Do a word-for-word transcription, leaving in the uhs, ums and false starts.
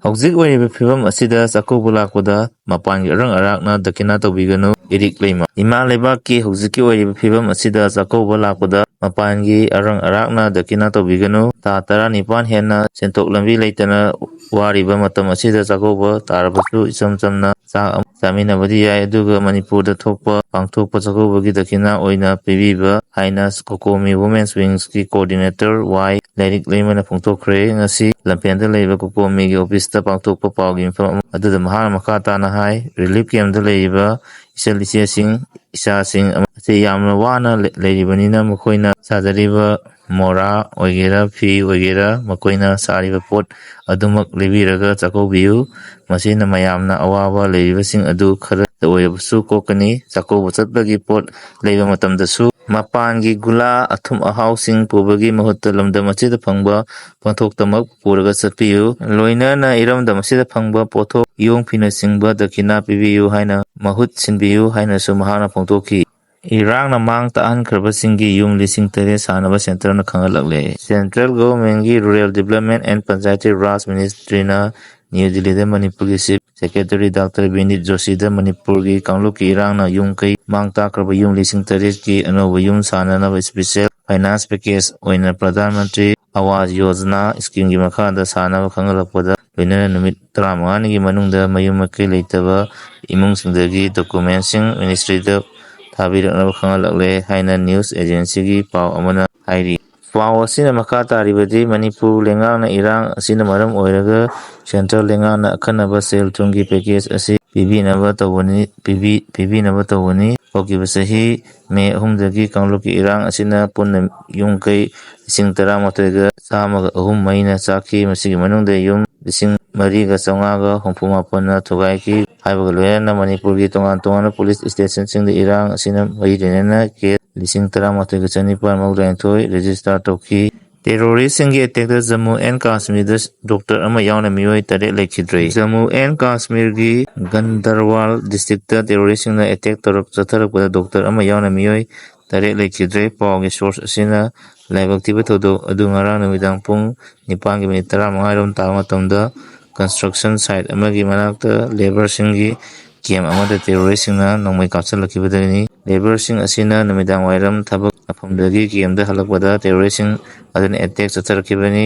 ꯍꯧꯖꯤꯛ ꯑꯣꯏꯔꯤꯕ ꯐꯤꯕꯝ ꯑꯁꯤꯗ ꯆꯥꯛꯀꯧꯕ ꯂꯥꯛꯄꯗ ꯃꯄꯥꯟꯒꯤ ꯑꯔꯪ ꯑꯔꯥꯛꯅ ꯗꯈꯤꯅꯥ ꯇꯧꯕꯤꯒꯅꯨ꯫ ꯏꯔꯤꯛ ꯂꯩꯃ꯫ ꯏꯃꯥ ꯂꯩꯕꯥꯛꯀꯤ ꯍꯧꯖꯤꯛꯀꯤ ꯑꯣꯏꯔꯤꯕ ꯐꯤꯕꯝ ꯑꯁꯤꯗ ꯆꯥꯛꯀꯧꯕ ꯂꯥꯛꯄꯗ ꯃꯄꯥꯟꯒꯤ ꯑꯔꯪ ꯑꯔꯥꯛꯅ ꯗꯈꯤꯅꯥ ꯇꯧꯕꯤꯒꯅꯨ꯫ ꯊꯥ ꯇꯔꯥꯅꯤꯄꯥꯟ ꯍꯦꯟꯅ ꯁꯦꯟꯊꯣꯛ ꯂꯝꯕꯤ ꯂꯩꯇꯅ ꯋꯥꯔꯤꯕ ꯃꯇꯝ ꯑꯁꯤꯗ ꯆꯥꯛꯀꯧꯕ ꯇꯥꯔꯕꯁꯨ ꯏꯆꯝ ꯆꯝꯅ ꯆꯥꯛ ꯑꯃ ꯆꯥꯃꯤꯟꯅꯕꯗꯤ ꯌꯥꯏ, ꯑꯗꯨꯒ ꯃꯅꯤꯄꯨꯔꯗ ꯊꯣꯛꯄ ꯄꯥꯡꯊꯣꯛꯄ ꯆꯥꯛꯀꯧꯕꯒꯤ ꯗꯈꯤꯅꯥ ꯑꯣꯏꯅ ꯄꯤꯕꯤꯕ ꯍꯥꯏꯅ ꯀꯣꯀꯣꯃꯤ Women's Wings ꯀꯤ coordinator ꯋꯥꯏ ꯂꯥꯏꯔꯤꯛ ꯂꯩꯃꯅ ꯐꯣꯡꯗꯣꯛꯈ꯭ꯔꯦ꯫ ꯉꯁꯤ ꯂꯝꯐꯦꯜꯗ ꯂꯩꯕ ꯀꯣꯀꯣꯃꯤꯒꯤ office ꯇ ꯄꯥꯡꯊꯣꯛꯄ ꯄꯥꯎꯒꯤ ꯃꯤꯐꯝ ꯑꯃ ꯑꯗꯨꯗ ꯃꯍꯥꯛꯅ ꯃꯈꯥ ꯇꯥꯅ ꯍꯥꯏ, relief camp ꯗ ꯂꯩꯔꯤꯕ ꯏꯆꯜ ꯏꯆꯦꯁꯤꯡ, ꯏꯆꯥꯁꯤꯡ ꯑꯃꯗꯤ ꯌꯥꯝꯅ ꯋꯥꯅ ꯂꯩ-, ꯂꯩꯔꯤꯕꯅꯤꯅ ꯃꯈꯣꯏꯅ ꯁꯥꯖꯔꯤꯕ ꯃꯣꯔꯥ ꯑꯣꯏꯒꯦꯔꯥ, ꯐꯤ ꯑꯣꯏꯒꯦꯔꯥ, ꯃꯈꯣꯏꯅ ꯁꯥꯔꯤꯕ ꯄꯣꯠ ꯑꯗꯨꯃꯛ ꯂꯩꯕꯤꯔꯒ ꯆꯥꯛꯀꯧꯕꯤꯌꯨ꯫ ꯃꯁꯤꯅ ꯃꯌꯥꯝꯅ ꯑꯋꯥꯕ ꯂꯩꯔꯤꯕꯁꯤꯡ ꯑꯗꯨ ꯈꯔꯗ ꯑꯣꯏꯔꯕꯁꯨ ꯀꯣꯛꯀꯅꯤ꯫ ꯆꯥꯛꯀꯧꯕ ꯆꯠꯄꯒꯤ ꯄꯣꯠ ꯂꯩꯕ ꯃꯇꯝꯗꯁꯨ ꯃꯄꯥꯟꯒꯤ ꯒꯨꯂꯥ, ꯑꯊꯨꯝ ꯑꯍꯥꯎꯁꯤꯡ ꯄꯨꯕꯒꯤ ꯃꯍꯨꯠꯇ ꯂꯝꯗꯝ ꯑꯁꯤꯗ ꯐꯪꯕ ꯄꯣꯠꯊꯣꯛꯇꯃꯛ ꯄꯨꯔꯒ ꯆꯠꯄꯤꯌꯨ꯫ ꯂꯣꯏꯅꯅ ꯏꯔꯝꯗꯝ ꯑꯁꯤꯗ ꯐꯪꯕ ꯄꯣꯠꯊꯣꯛ, ꯏꯌꯣꯡ ꯐꯤꯅꯆꯤꯡꯕ ꯗꯈꯤꯅꯥ ꯄꯤꯕꯤꯌꯨ ꯍꯥꯏꯅ, ꯃꯍꯨꯠ ꯁꯤꯟꯕꯤꯌꯨ ꯍꯥꯏꯅꯁꯨ ꯃꯍꯥꯛꯅ ꯐꯣꯡꯗꯣꯛꯈꯤ꯫ ꯏꯔꯥꯡꯅ ꯃꯥꯡ ꯇꯥꯛꯍꯟꯈ꯭ꯔꯕꯁꯤꯡꯒꯤ ꯌꯨꯝ ꯂꯤꯁꯤꯡ ꯇꯔꯦꯠ ꯁꯥꯅꯕ centre ꯅ ꯈꯪꯍꯜꯂꯛꯂꯦ꯫ Central Government ꯀꯤ Rural Development and Panchayati Raj Ministry ꯅ ꯅ꯭ꯌꯨ ꯗꯤꯜꯂꯤꯗ ꯃꯅꯤꯄꯨꯔꯒꯤ Chief Secretary ꯗꯥꯛꯇꯔ ꯕꯤꯅꯤꯠ ꯖꯣꯁꯤꯗ ꯃꯅꯤꯄꯨꯔꯒꯤ ꯀꯥꯡꯂꯨꯞꯀꯤ ꯏꯔꯥꯡꯅ ꯌꯨꯝ ꯀꯩ ꯃꯥꯡ ꯇꯥꯛꯈ꯭ꯔꯕ ꯌꯨꯝ ꯂꯤꯁꯤꯡ ꯇꯔꯦꯠꯀꯤ ꯑꯅꯧꯕ ꯌꯨꯝ ꯁꯥꯅꯅꯕ special finance package ꯑꯣꯏꯅ ꯄ꯭ꯔꯙꯥꯟ ꯃꯟꯇ꯭ꯔꯤ ꯑꯋꯥꯖ ꯌꯣꯖꯅꯥ scheme ꯒꯤ ꯃꯈꯥꯗ ꯁꯥꯅꯕ ꯈꯪꯍꯜꯂꯛꯄꯗ ꯂꯣꯏꯅꯅ ꯅꯨꯃꯤꯠ ꯇꯔꯥꯃꯉꯥꯅꯤꯒꯤ ꯃꯅꯨꯡꯗ ꯃꯌꯨꯝ ꯃꯀꯩ ꯂꯩꯇꯕ ꯏꯃꯨꯡꯁꯤꯡꯗꯒꯤ document ꯁꯤꯡ ministry ꯗ ꯊꯥꯕꯤꯔꯛꯅꯕ ꯈꯪꯍꯜꯂꯛꯂꯦ ꯍꯥꯏꯅ news agency ꯒꯤ ꯄꯥꯎ ꯑꯃꯅ ꯍꯥꯏꯔꯤ꯫ ꯄꯥꯎ ꯑꯁꯤꯅ ꯃꯈꯥ ꯇꯥꯔꯤꯕꯗꯤ, ꯃꯅꯤꯄꯨꯔ ꯂꯩꯉꯥꯛꯅ ꯏꯔꯥꯡ ꯑꯁꯤꯅ ꯃꯔꯝ ꯑꯣꯏꯔꯒ central ꯂꯩꯉꯥꯛꯅ ꯑꯈꯟꯅꯕ ꯁꯦꯜ ꯊꯨꯝꯒꯤ package ꯑꯁꯤ ꯄꯤꯕꯤꯅꯕ ꯇꯧꯕꯅꯤ, ꯄꯤꯕꯤ-, ꯄꯤꯕꯤꯅꯕ ꯇꯧꯕꯅꯤ꯫ ꯍꯧꯈꯤꯕ ꯆꯍꯤ ꯃꯦ ꯑꯍꯨꯝꯗꯒꯤ ꯀꯥꯡꯂꯨꯞꯀꯤ ꯏꯔꯥꯡ ꯑꯁꯤꯅ ꯄꯨꯟꯅ ꯌꯨꯝ ꯀꯩ ꯂꯤꯁꯤꯡ ꯇꯔꯥꯃꯥꯊꯣꯏꯒ ꯆꯥꯝꯃꯒ ꯑꯍꯨꯝ ꯃꯩꯅ ꯆꯥꯛꯈꯤ꯫ ꯃꯁꯤꯒꯤ ꯃꯅꯨꯡꯗ ꯌꯨꯝ ꯂꯤꯁꯤꯡ ꯃꯔꯤꯒ ꯆꯥꯝꯃꯉꯥꯒ ꯍꯨꯝꯐꯨ ꯃꯥꯄꯟꯅ ꯊꯨꯒꯥꯏꯈꯤ꯫ ꯍꯥꯏꯕꯒ ꯂꯣꯏꯅꯅ ꯃꯅꯤꯄꯨꯔꯒꯤ ꯇꯣꯉꯥꯟ ꯇꯣꯉꯥꯟꯕ police station ꯁꯤꯡꯗ ꯏꯔꯥꯡ ꯑꯁꯤꯅ ꯃꯔꯤ ꯂꯩꯅꯅ case ꯂꯤꯁꯤꯡ ꯇꯔꯥꯃꯥꯊꯣꯏꯒ ꯆꯅꯤꯄꯥꯟ ꯃꯧꯗ꯭ꯔꯥꯅꯤꯊꯣꯏ register ꯇꯧꯈꯤ꯫ Terrorist ꯁꯤꯡꯒꯤ attack ꯇ ꯖꯝꯃꯨ and ꯀꯥꯁꯃꯤꯔꯗ doctor ꯑꯃ ꯌꯥꯎꯅ ꯃꯤꯑꯣꯏ ꯇꯔꯦꯠ ꯂꯩꯈꯤꯗ꯭ꯔꯦ꯫ ꯖꯝꯃꯨ and ꯀꯥꯁꯃꯤꯔꯒꯤ ꯒꯟꯗꯔꯋꯥꯜ district ꯇ terrorist ꯁꯤꯡꯅ attack ꯇꯧꯔꯛ-, ꯆꯠꯊꯔꯛꯄꯗ doctor ꯑꯃ ꯌꯥꯎꯅ ꯃꯤꯑꯣꯏ ꯇꯔꯦꯠ ꯂꯩꯈꯤꯗ꯭ꯔꯦ꯫ ꯄꯥꯎꯒꯤ source ꯑꯁꯤꯅ ꯂꯥꯏꯕꯛ ꯊꯤꯕ ꯊꯧꯗꯣꯛ ꯑꯗꯨ ꯉꯔꯥꯡ ꯅꯨꯃꯤꯗꯥꯡ ꯄꯨꯡ ꯅꯤꯄꯥꯟꯒꯤ minute ꯇꯔꯥꯃꯉꯥ ꯔꯣꯝ ꯇꯥꯕ ꯃꯇꯝꯗ construction site ꯑꯃꯒꯤ ꯃꯅꯥꯛꯇ labourꯁꯤꯡꯒꯤ camp ꯑꯃꯗ terroristꯁꯤꯡꯅ ꯅꯣꯡꯃꯩ ꯀꯥꯞꯁꯤꯜꯂꯛꯈꯤꯕꯗꯒꯤꯅꯤ꯫ Labourꯁꯤꯡ ꯑꯁꯤꯅ ꯅꯨꯃꯤꯗꯥꯡ ꯋꯥꯏꯔꯝ ꯊꯕꯛ ꯃꯐꯝꯗꯒꯤ campꯗ ꯍꯜꯂꯛꯄꯗ terroristꯁꯤꯡ ꯑꯗꯨꯅ attack ꯆꯠꯊꯔꯛꯈꯤꯕꯅꯤ꯫